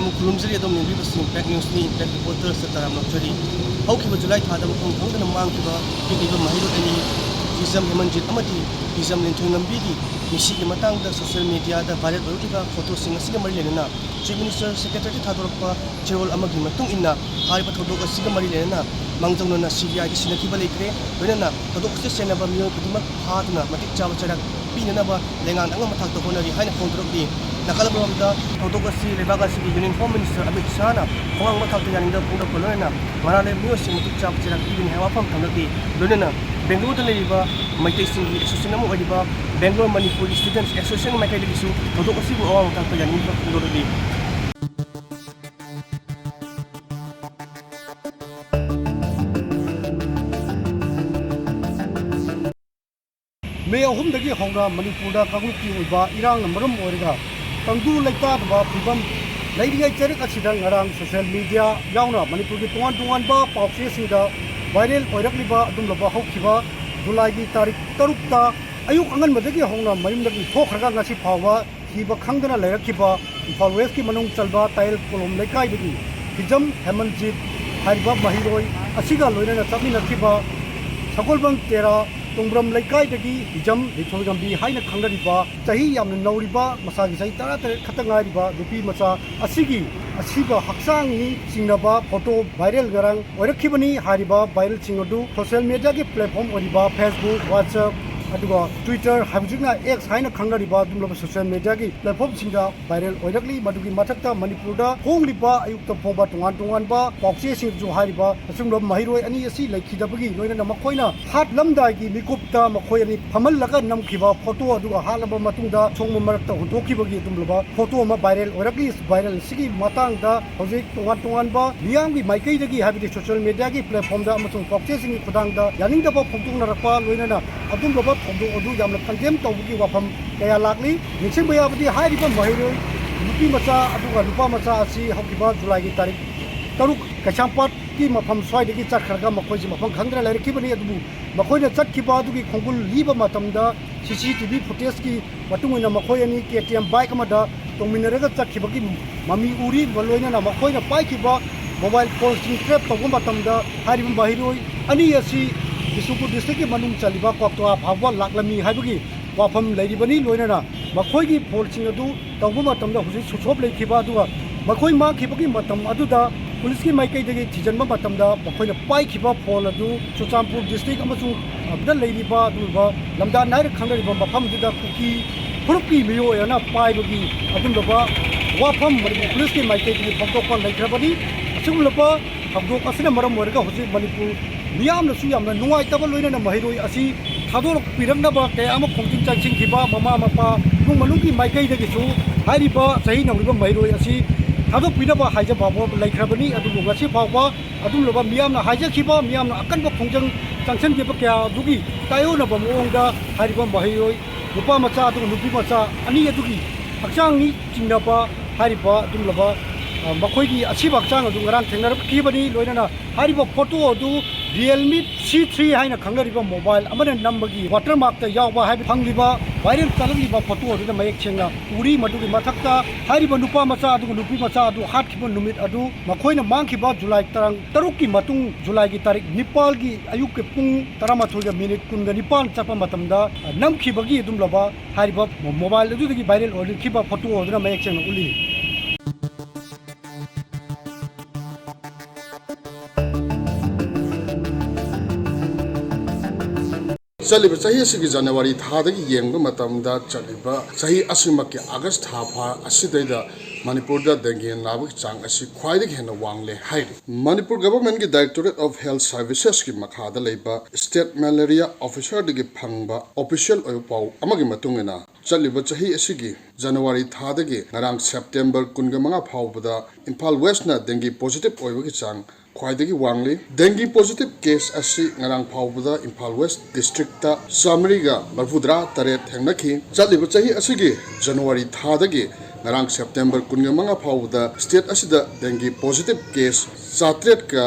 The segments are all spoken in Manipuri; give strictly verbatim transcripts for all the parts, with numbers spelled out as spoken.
ꯑꯃꯨꯛ ꯈꯨꯔꯨꯝꯖꯔꯤ ꯑꯗꯣꯝ ꯌꯦꯡꯕꯤꯕꯁꯤꯡ꯫ ꯏꯝꯄꯦꯛ ꯅ꯭ꯌꯨꯁꯅꯤ, ꯏꯝꯄꯦꯛ ꯔꯤꯄꯣꯔꯇꯔꯁ ꯇꯔꯥꯝꯅ ꯑꯣꯛꯆꯔꯤ꯫ ꯍꯧꯈꯤꯕ ꯖꯨꯂꯥꯏ ꯊꯥꯗ ꯃꯐꯝ ꯈꯪꯗꯅ ꯃꯥꯡꯈꯤꯕ ꯄꯤꯛꯂꯤꯕ ꯃꯍꯩꯔꯣꯏ ꯑꯅꯤ, ꯍꯤꯖꯝ ꯍꯦꯃꯟꯖꯤꯠ ꯑꯃꯗꯤ ꯍꯤꯖꯝ ꯂꯤꯟꯊꯣꯏꯉꯝꯕꯤꯒꯤ ꯃꯤꯁꯤꯒꯤ ꯃꯇꯥꯡꯗ ꯁꯣꯁꯤꯌꯦꯜ ꯃꯤꯗꯤꯌꯥꯗ ꯚꯥꯏꯔꯦꯜ ꯑꯣꯏꯔꯛꯂꯤꯕ ꯐꯣꯇꯣꯁꯤꯡ ꯑꯁꯤꯒ ꯃꯔꯤ ꯂꯩꯅꯅ ꯆꯤꯐ ꯃꯤꯅꯤꯁꯇꯔ ꯁꯦꯀ꯭ꯔꯦꯇꯔꯤꯌꯦꯠꯀꯤ ꯊꯥꯗꯣꯔꯛꯄ ꯆꯦꯔꯣꯜ ꯑꯃꯒꯤ ꯃꯇꯨꯡ ꯏꯟꯅ, ꯍꯥꯏꯔꯤꯕ ꯊꯧꯗꯣꯛ ꯑꯁꯤꯒ ꯃꯔꯤ ꯂꯩꯅꯅ ꯃꯥꯡꯖꯧꯅꯅ ꯁꯤ ꯕꯤ ꯑꯥꯏꯗ ꯁꯤꯟꯅꯈꯤꯕ ꯂꯩꯈ꯭ꯔꯦ꯫ ꯂꯣꯏꯅꯅ ꯊꯧꯗꯣꯛ ꯑꯁꯤꯗ ꯆꯦꯟꯅꯕ ꯃꯤꯑꯣꯏ ꯈꯨꯗꯤꯡꯃꯛ ꯐꯥꯗꯨꯅ ꯃꯇꯤꯛ ꯆꯥꯕ ꯆꯩꯔꯥꯛ ꯄꯤꯅꯅꯕ ꯂꯩꯉꯥꯛꯅ ꯑꯉꯝꯕ ꯊꯥꯛꯇ ꯍꯣꯠꯅꯔꯤ ꯍꯥꯏꯅ ꯐꯣꯡꯗꯣꯔꯛꯂꯤ꯫ ꯅꯥꯀꯜ ꯑꯃꯔꯣꯝꯗ ꯊꯧꯗꯣꯛ ꯑꯁꯤ ꯂꯩꯕꯥꯛ ꯑꯁꯤꯒꯤ ꯌꯨꯅꯤꯌꯟ ꯍꯣꯝ ꯃꯤꯅꯤꯁꯇꯔ ꯑꯃꯤꯠ ꯁꯥꯍꯅ ꯈꯣꯡꯍꯪꯕ ꯊꯥꯛꯇ ꯌꯥꯅꯤꯡꯗꯕ ꯐꯣꯡꯗꯣꯛꯄ ꯂꯣꯏꯅꯅ ꯃꯔꯥꯜ ꯂꯩꯕ ꯃꯤꯑꯣꯏꯁꯤꯡ ꯃꯇꯤꯛ ꯆꯥꯕ ꯆꯩꯔꯥꯛ ꯄꯤꯒꯅꯤ ꯍꯥꯏꯕ ꯋꯥꯐꯝ ꯊꯝꯂꯛꯂꯤ꯫ ꯂꯣꯏꯅꯅ ꯕꯦꯡꯒꯂꯣꯔꯗ ꯂꯩꯔꯤꯕ ꯃꯩꯇꯩꯁꯤꯡꯒꯤ ꯑꯦꯁꯣꯁꯤꯌꯦꯁꯟ ꯑꯃ ꯑꯣꯏꯔꯤꯕ ꯕꯦꯡꯒꯂꯣꯔ ꯃꯅꯤꯄꯨꯔ ꯏꯁꯇꯨꯗꯦꯟꯠꯁ ꯑꯦꯁꯣꯁꯤꯌꯦꯁꯟ ꯃꯥꯏꯀꯩꯗꯒꯤꯁꯨ ꯊꯧꯗꯣꯛ ꯑꯁꯤꯕꯨ ꯑꯋꯥꯕ ꯊꯥꯛꯇ ꯌꯥꯅꯤꯡꯕ ꯐꯣꯡꯗꯣꯛꯂꯤ꯫ ꯃꯦ ꯑꯍꯨꯝꯗꯒꯤ ꯍꯧꯅ ꯃꯅꯤꯄꯨꯔꯗ ꯀꯥꯡꯂꯨꯞꯀꯤ ꯑꯣꯏꯕ ꯏꯔꯥꯡꯅ ꯃꯔꯝ ꯑꯣꯏꯔꯒ ꯇꯪꯗꯨ ꯂꯩꯇꯥꯗꯕ ꯐꯤꯕꯝ ꯂꯩꯔꯤꯉꯩ ꯆꯩꯔꯛ ꯑꯁꯤꯗ ꯉꯔꯥꯡ ꯁꯣꯁꯤꯌꯦꯜ ꯃꯤꯗꯤꯌꯥ ꯌꯥꯎꯅ ꯃꯅꯤꯄꯨꯔꯒꯤ ꯇꯣꯉꯥꯟ ꯇꯣꯉꯥꯟꯕ ꯄꯥꯎꯆꯦꯁꯤꯡꯗ ꯚꯥꯏꯔꯦꯜ ꯑꯣꯏꯔꯛꯂꯤꯕ ꯑꯗꯨꯒꯨꯝꯂꯕ ꯍꯧꯈꯤꯕ ꯖꯨꯂꯥꯏꯒꯤ ꯇꯥꯔꯤꯛ ꯇꯔꯨꯛꯇ ꯑꯌꯨꯛ ꯑꯉꯟꯕꯗꯒꯤ ꯍꯧꯅ ꯃꯌꯨꯝꯗꯒꯤ ꯊꯣꯛꯈ꯭ꯔꯒ ꯉꯁꯤ ꯐꯥꯎꯕ ꯊꯤꯕ ꯈꯪꯗꯅ ꯂꯩꯔꯛꯈꯤꯕ ꯏꯝꯐꯥꯜ ꯋꯦꯁꯀꯤ ꯃꯅꯨꯡ ꯆꯟꯕ ꯇꯥꯌꯦꯜ ꯀꯣꯂꯣꯝ ꯂꯩꯀꯥꯏꯗꯒꯤ ꯍꯤꯖꯝ ꯍꯦꯃꯟꯖꯤꯠ ꯍꯥꯏꯔꯤꯕ ꯃꯍꯩꯔꯣꯏ ꯑꯁꯤꯒ ꯂꯣꯏꯅꯅ ꯆꯠꯃꯤꯟꯅꯈꯤꯕ ꯁꯒꯣꯜꯕꯟ ꯇꯦꯔꯥ ꯇꯣꯡꯕ꯭ꯔꯝ ꯂꯩꯀꯥꯏꯗꯒꯤ ꯍꯤꯖꯝ ꯂꯤꯟꯊꯣꯏꯉꯝꯕꯤ ꯍꯥꯏꯅ ꯈꯪꯅꯔꯤꯕ, ꯆꯍꯤ ꯌꯥꯝꯅ ꯅꯧꯔꯤꯕ, ꯃꯁꯥꯒꯤ ꯆꯍꯤ ꯇꯔꯥꯇꯔꯦꯠ ꯈꯛꯇ ꯉꯥꯏꯔꯤꯕ ꯅꯨꯄꯤ ꯃꯆꯥ ꯑꯁꯤꯒꯤ ꯑꯁꯤꯕ ꯍꯛꯆꯥꯡꯅꯤ ꯆꯤꯡꯅꯕ ꯐꯣꯇꯣ ꯚꯥꯏꯔꯦꯜ ꯉꯔꯥꯡ ꯑꯣꯏꯔꯛꯈꯤꯕꯅꯤ꯫ ꯍꯥꯏꯔꯤꯕ ꯚꯥꯏꯔꯦꯜꯁꯤꯡ ꯑꯗꯨ ꯁꯣꯁꯤꯌꯦꯜ ꯃꯤꯗꯤꯌꯥꯒꯤ ꯄ꯭ꯂꯦꯠꯐꯣꯔꯝ ꯑꯣꯏꯔꯤꯕ Facebook, WhatsApp, ꯑꯗꯨꯒ Twitter, ꯍꯧꯖꯤꯛꯅ X ꯍꯥꯏꯅ ꯈꯪꯅꯔꯤꯕ ꯑꯗꯨꯒꯨꯝꯂꯕ ꯁꯣꯁꯤꯌꯦꯜ ꯃꯤꯗꯤꯌꯥꯒꯤ ꯄ꯭ꯂꯦꯠꯐꯣꯔꯝꯁꯤꯡꯗ ꯚꯥꯏꯔꯦꯜ ꯑꯣꯏꯔꯛꯂꯤ꯫ ꯃꯗꯨꯒꯤ ꯃꯊꯛꯇ ꯃꯅꯤꯄꯨꯔꯗ ꯐꯣꯡꯂꯤꯕ ꯑꯌꯨꯛꯇ ꯐꯣꯡꯕ ꯇꯣꯉꯥꯟ ꯇꯣꯉꯥꯟꯕ ꯄꯥꯎꯆꯦꯁꯤꯡꯗꯁꯨ ꯍꯥꯏꯔꯤꯕ ꯑꯁꯤꯒꯨꯝꯂꯕ ꯃꯍꯩꯔꯣꯏ ꯑꯅꯤ ꯑꯁꯤ ꯂꯩꯈꯤꯗꯕꯒꯤ ꯂꯣꯏꯅꯅ ꯃꯈꯣꯏꯅ ꯍꯥꯠꯂꯝꯗꯥꯏꯒꯤ ꯃꯤꯀꯨꯞꯇ ꯃꯈꯣꯏ ꯑꯅꯤ ꯐꯝꯍꯜꯂꯒ ꯅꯝꯈꯤꯕ ꯐꯣꯇꯣ, ꯑꯗꯨꯒ ꯍꯥꯠꯂꯕ ꯃꯇꯨꯡꯗ ꯑꯁꯣꯡꯕ ꯃꯔꯛꯇ ꯍꯨꯟꯗꯣꯛꯈꯤꯕꯒꯤ ꯑꯗꯨꯒꯨꯝꯂꯕ ꯐꯣꯇꯣ ꯑꯃ ꯚꯥꯏꯔꯦꯜ ꯑꯣꯏꯔꯛꯂꯤ꯫ ꯚꯥꯏꯔꯦꯜ ꯑꯁꯤꯒꯤ ꯃꯇꯥꯡꯗ ꯍꯧꯖꯤꯛ ꯇꯣꯉꯥꯟ ꯇꯣꯉꯥꯟꯕ ꯃꯤꯌꯥꯝꯒꯤ ꯃꯥꯏꯀꯩꯗꯒꯤ, ꯍꯥꯏꯕꯗꯤ ꯁꯣꯁꯤꯌꯦꯜ ꯃꯤꯗꯤꯌꯥꯒꯤ ꯄ꯭ꯂꯦꯠꯐꯣꯔꯝꯗ ꯑꯃꯁꯨꯡ ꯄꯥꯎꯆꯦꯁꯤꯡꯒꯤ ꯈꯨꯠꯊꯥꯡꯗ ꯌꯥꯅꯤꯡꯗꯕ ꯐꯣꯡꯗꯣꯛꯅꯔꯛꯄ, ꯂꯣꯏꯅꯅ ꯑꯗꯨꯒꯨꯝꯂꯕ ꯊꯧꯗꯣꯛ ꯑꯗꯨ ꯌꯥꯝꯅ ꯀꯟꯗꯦꯝ ꯇꯧꯕꯒꯤ ꯋꯥꯐꯝ ꯀꯌꯥ ꯂꯥꯛꯂꯤ꯫ ꯅꯤꯡꯁꯤꯡꯕ ꯌꯥꯕꯗꯤ, ꯍꯥꯏꯔꯤꯕ ꯃꯍꯩꯔꯣꯏ ꯅꯨꯄꯤ ꯃꯆꯥ ꯑꯗꯨꯒ ꯅꯨꯄꯥ ꯃꯆꯥ ꯑꯁꯤ ꯍꯧꯈꯤꯕ ꯖꯨꯂꯥꯏꯒꯤ ꯇꯥꯔꯤꯛ ꯇꯔꯨꯛ ꯀꯩꯁꯥꯝꯄꯥꯠꯀꯤ ꯃꯐꯝ ꯁ꯭ꯋꯥꯏꯗꯒꯤ ꯆꯠꯈ꯭ꯔꯒ ꯃꯈꯣꯏꯁꯤ ꯃꯐꯝ ꯈꯪꯗꯅ ꯂꯩꯔꯛꯈꯤꯕꯅꯤ꯫ ꯑꯗꯨꯕꯨ ꯃꯈꯣꯏꯅ ꯆꯠꯈꯤꯕ ꯑꯗꯨꯒꯤ ꯈꯣꯡꯒꯨꯜ ꯂꯤꯕ ꯃꯇꯝꯗ ꯁꯤ ꯁꯤ ꯇꯤ ꯚꯤ ꯐꯨꯇꯦꯖꯀꯤ ꯃꯇꯨꯡ ꯏꯟꯅ ꯃꯈꯣꯏ ꯑꯅꯤ ꯀꯦ ꯇꯤ ꯑꯦꯝ ꯕꯥꯏꯛ ꯑꯃꯗ ꯇꯣꯡꯃꯤꯟꯅꯔꯒ ꯆꯠꯈꯤꯕꯒꯤ ꯃꯃꯤ ꯎꯔꯤ꯫ ꯂꯣꯏꯅꯅ ꯃꯈꯣꯏꯅ ꯄꯥꯏꯈꯤꯕ ꯃꯣꯕꯥꯏꯜ ꯐꯣꯟꯁꯤꯡ ꯇ꯭ꯔꯦꯞ ꯇꯧꯕ ꯃꯇꯝꯗ ꯍꯥꯏꯔꯤꯕ ꯃꯍꯩꯔꯣꯏ ꯑꯅꯤ ꯑꯁꯤ ꯕꯤꯁꯅꯨꯄꯨꯔ ꯗꯤꯁꯇ꯭ꯔꯤꯛꯀꯤ ꯃꯅꯨꯡ ꯆꯜꯂꯤꯕ ꯀ꯭ꯋꯥꯛꯇꯣ ꯐꯥꯎꯕ ꯂꯥꯛꯂꯝꯃꯤ ꯍꯥꯏꯕꯒꯤ ꯋꯥꯐꯝ ꯂꯩꯔꯤꯕꯅꯤ꯫ ꯂꯣꯏꯅꯅ ꯃꯈꯣꯏꯒꯤ ꯐꯣꯟꯁꯤꯡ ꯑꯗꯨ ꯇꯧꯕ ꯃꯇꯝꯗ ꯍꯧꯖꯤꯛ ꯁ꯭ꯋꯤꯆ ꯑꯣꯐ ꯂꯩꯈꯤꯕ, ꯑꯗꯨꯒ ꯃꯈꯣꯏ ꯃꯥꯡꯈꯤꯕꯒꯤ ꯃꯇꯝ ꯑꯗꯨꯗ ꯄꯨꯂꯤꯁꯀꯤ ꯃꯥꯏꯀꯩꯗꯒꯤ ꯊꯤꯖꯤꯟꯕ ꯃꯇꯝꯗ ꯃꯈꯣꯏꯅ ꯄꯥꯏꯈꯤꯕ ꯐꯣꯟ ꯑꯗꯨ ꯆꯨꯔꯆꯥꯟꯄꯨꯔ ꯗꯤꯁꯇ꯭ꯔꯤꯛ ꯑꯃꯁꯨꯡ ꯑꯗꯨꯗ ꯂꯩꯔꯤꯕ ꯑꯗꯨꯒꯨꯝꯕ ꯂꯝꯗꯥꯟ ꯍꯥꯏꯅ ꯈꯪꯅꯔꯤꯕ ꯃꯐꯝꯗꯨꯗ ꯀꯨꯀꯤ ꯐꯨꯔꯨꯞꯀꯤ ꯃꯤꯑꯣꯏ ꯑꯃꯅ ꯄꯥꯏꯕꯒꯤ ꯑꯗꯨꯒꯨꯝꯂꯕ ꯋꯥꯐꯝ ꯃꯅꯤꯄꯨꯔ ꯄꯨꯂꯤꯁꯀꯤ ꯃꯥꯏꯀꯩꯗꯒꯤ ꯐꯣꯡꯗꯣꯛꯄ ꯂꯩꯈ꯭ꯔꯕꯅꯤ꯫ ꯑꯁꯤꯒꯨꯝꯂꯕ ꯊꯧꯗꯣꯛ ꯑꯁꯤꯅ ꯃꯔꯝ ꯑꯣꯏꯔꯒ ꯍꯧꯖꯤꯛ ꯃꯅꯤꯄꯨꯔ ꯃꯤꯌꯥꯝꯅꯁꯨ ꯌꯥꯝꯅ ꯅꯨꯡꯉꯥꯏꯇꯕ, ꯂꯣꯏꯅꯅ ꯃꯍꯩꯔꯣꯏ ꯑꯁꯤ ꯊꯥꯗꯣꯔꯛꯄꯤꯔꯛꯅꯕ ꯀꯌꯥ ꯑꯃ ꯈꯣꯡꯖꯪ ꯆꯪꯁꯤꯟꯈꯤꯕ ꯃꯃꯥ ꯃꯄꯥ ꯏꯃꯨꯡ ꯃꯅꯨꯡꯒꯤ ꯃꯥꯏꯀꯩꯗꯒꯤꯁꯨ ꯍꯥꯏꯔꯤꯕ ꯆꯍꯤ ꯅꯧꯔꯤꯕ ꯃꯍꯩꯔꯣꯏ ꯑꯁꯤ ꯊꯥꯗꯣꯛꯄꯤꯅꯕ ꯍꯥꯏꯖꯕ ꯐꯥꯎꯕ ꯂꯩꯈ꯭ꯔꯕꯅꯤ꯫ ꯑꯗꯨꯕꯨ ꯉꯁꯤ ꯐꯥꯎꯕ ꯑꯗꯨꯒꯨꯝꯂꯕ ꯃꯤꯌꯥꯝꯅ ꯍꯥꯏꯖꯈꯤꯕ, ꯃꯤꯌꯥꯝꯅ ꯑꯀꯟꯕ ꯈꯣꯡꯖꯪ ꯆꯪꯁꯤꯟꯈꯤꯕ ꯀꯌꯥ ꯑꯗꯨꯒꯤ ꯇꯥꯏꯑꯣꯟꯅꯕ ꯃꯑꯣꯡꯗ ꯍꯥꯏꯔꯤꯕ ꯃꯍꯩꯔꯣꯏ ꯅꯨꯄꯥ ꯃꯆꯥ ꯑꯗꯨꯒ ꯅꯨꯄꯤ ꯃꯆꯥ ꯑꯅꯤ ꯑꯗꯨꯒꯤ ꯍꯛꯆꯥꯡꯅꯤ ꯆꯤꯡꯅꯕ ꯍꯥꯏꯔꯤꯕ ꯑꯗꯨꯒꯨꯝꯂꯕ, ꯑ, ꯃꯈꯣꯏꯒꯤ ꯑꯁꯤꯕ ꯍꯛꯆꯥꯡ ꯑꯗꯨ ꯉꯔꯥꯡ ꯊꯦꯡꯅꯔꯛꯈꯤꯕꯅꯤ꯫ ꯂꯣꯏꯅꯅ ꯍꯥꯏꯔꯤꯕ ꯐꯣꯇꯣ ꯑꯗꯨ Realme C three ꯍꯥꯏꯅ ꯈꯪꯅꯔꯤꯕ ꯃꯣꯕꯥꯏꯜ ꯑꯃꯅ ꯅꯝꯕꯒꯤ ꯋꯥꯇꯔ ꯃꯥꯔꯛꯇ ꯌꯥꯎꯕ ꯍꯥꯏꯕ ꯐꯪꯂꯤꯕ ꯚꯥꯏꯔꯦꯜ ꯆꯠꯂꯛꯂꯤꯕ ꯐꯣꯇꯣ ꯑꯗꯨꯗ ꯃꯌꯦꯛ ꯁꯦꯡꯅ ꯎꯔꯤ꯫ ꯃꯗꯨꯒꯤ ꯃꯊꯛꯇ ꯍꯥꯏꯔꯤꯕ ꯅꯨꯄꯥ ꯃꯆꯥ ꯑꯗꯨꯒ ꯅꯨꯄꯤ ꯃꯆꯥ ꯑꯗꯨ ꯍꯥꯠꯈꯤꯕ ꯅꯨꯃꯤꯠ ꯑꯗꯨ ꯃꯈꯣꯏꯅ ꯃꯥꯡꯈꯤꯕ ꯖꯨꯂꯥꯏ ꯇꯥꯡ ꯇꯔꯨꯛꯀꯤ ꯃꯇꯨꯡ, ꯖꯨꯂꯥꯏꯒꯤ ꯇꯥꯔꯤꯛ ꯅꯤꯄꯥꯜꯒꯤ ꯑꯌꯨꯛꯀꯤ ꯄꯨꯡ ꯇꯔꯥꯃꯥꯊꯣꯏꯒ ꯃꯤꯅꯤꯠ ꯀꯨꯟꯒ ꯅꯤꯄꯥꯜ ꯆꯠꯄ ꯃꯇꯝꯗ, ꯑ, ꯅꯝꯈꯤꯕꯒꯤ ꯑꯗꯨꯒꯨꯝꯂꯕ ꯍꯥꯏꯔꯤꯕ ꯃꯣ-, ꯃꯣꯕꯥꯏꯜ ꯑꯗꯨꯗꯒꯤ ꯚꯥꯏꯔꯦꯜ ꯑꯣꯏꯔꯛꯈꯤꯕ ꯐꯣꯇꯣ ꯑꯗꯨꯅ ꯃꯌꯦꯛ ꯁꯦꯡꯅ ꯎꯠꯂꯤ꯫ ꯆꯠꯂꯤꯕ ꯆꯍꯤ ꯑꯁꯤꯒꯤ ꯖꯅꯋꯥꯔꯤ ꯊꯥꯗꯒꯤ ꯌꯦꯡꯕ ꯃꯇꯝꯗ, ꯆꯠꯂꯤꯕ ꯆꯍꯤ ꯑꯁꯤꯃꯛꯀꯤ ꯑꯥꯒꯁ ꯊꯥ ꯐꯥ ꯑꯁꯤꯗꯩꯗ ꯃꯅꯤꯄꯨꯔꯗ ꯗꯦꯡꯒꯤ ꯅꯥꯕꯒꯤ ꯆꯥꯡ ꯑꯁꯤ ꯈ꯭ꯋꯥꯏꯗꯒꯤ ꯍꯦꯟꯅ ꯋꯥꯡꯂꯦ ꯍꯥꯏꯔꯤ꯫ ꯃꯅꯤꯄꯨꯔ ꯒꯚꯔꯟꯃꯦꯟꯠꯀꯤ Directorate of Health Servicesꯀꯤ ꯃꯈꯥꯗ ꯂꯩꯕ State Malaria Officerꯗꯒꯤ ꯐꯪꯕ ꯑꯣꯐꯤꯁꯤꯌꯦꯜ ꯑꯣꯏꯕ ꯄꯥꯎ ꯑꯃꯒꯤ ꯃꯇꯨꯡ ꯏꯟꯅ, ꯆꯠꯂꯤꯕ ꯆꯍꯤ ꯑꯁꯤꯒꯤ ꯖꯅꯋꯥꯔꯤ ꯊꯥꯗꯒꯤ ꯉꯔꯥꯡ ꯁꯦꯞꯇꯦꯝꯕꯔ ꯀꯨꯟꯒ ꯃꯉꯥ ꯐꯥꯎꯕꯗ ꯏꯝꯐꯥꯜ ꯋꯦꯁ꯭ꯠꯅ ꯗꯦꯡꯒꯤ ꯄꯣꯖꯤꯇꯤꯚ ꯑꯣꯏꯕꯒꯤ ꯆꯥꯡ ꯈ꯭ꯋꯥꯏꯗꯒꯤ ꯋꯥꯡꯂꯤ꯫ ꯗꯦꯡꯒꯤ ꯄꯣꯖꯤꯇꯤꯚ ꯀꯦꯁ ꯑꯁꯤ ꯉꯔꯥꯡ ꯐꯥꯎꯕꯗ ꯏꯝꯐꯥꯜ ꯋꯦꯁ꯭ꯠ ꯗꯤꯁꯇ꯭ꯔꯤꯛꯇ ꯆꯥꯃꯔꯤꯒ ꯃꯔꯤꯐꯨꯇꯔꯥ ꯇꯔꯦꯠ ꯊꯦꯡꯅꯈꯤ꯫ ꯆꯠꯂꯤꯕ ꯆꯍꯤ ꯑꯁꯤꯒꯤ ꯖꯅꯋꯥꯔꯤ ꯊꯥꯗꯒꯤ ꯉꯔꯥꯡ ꯁꯦꯞꯇꯦꯝꯕꯔ ꯀꯨꯟꯒ ꯃꯉꯥ ꯐꯥꯎꯕꯗ ꯁ꯭ꯇꯦꯠ ꯑꯁꯤꯗ ꯗꯦꯡꯒꯤ ꯄꯣꯖꯤꯇꯤꯚ ꯀꯦꯁ ꯆꯥꯇ꯭ꯔꯦꯠꯀ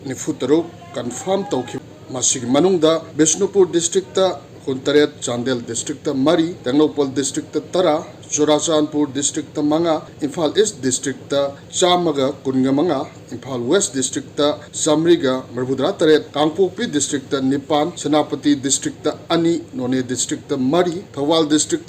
ꯅꯤꯐꯨ ꯇꯔꯨꯛ ꯀꯟꯐꯥꯔꯝ ꯇꯧꯈꯤ꯫ ꯃꯁꯤꯒꯤ ꯃꯅꯨꯡꯗ ꯕꯤꯁꯅꯨꯄꯨꯔ ꯗꯤꯁꯇ꯭ꯔꯤꯛꯇ ꯀꯨꯟꯇꯔꯦꯠ, ꯆꯥꯟꯗꯦꯜ districtꯇ ꯃꯔꯤ, ꯇꯦꯡꯅꯧꯄꯜ districtꯇ ꯇꯔꯥ, ꯆꯨꯔꯥꯆꯥꯟꯄꯨꯔ districtꯇ ꯃꯉꯥ, ꯏꯝꯐꯥꯜ East districtꯇ ꯆꯥꯝꯃꯒ ꯀꯨꯟꯒ ꯃꯉꯥ, ꯏꯝꯐꯥꯜ West districtꯇ ꯆꯥꯃꯔꯤꯒ ꯃꯔꯤꯐꯨꯇꯔꯥ ꯇꯔꯦꯠ, ꯀꯥꯡꯄꯣꯛꯄꯤ districtꯇ ꯅꯤꯄꯥꯟ, ꯁꯦꯅꯥꯄꯇꯤ districtꯇ ꯑꯅꯤ, ꯅꯣꯅꯦ districtꯇ ꯃꯔꯤ, ꯊꯧꯕꯥꯜ district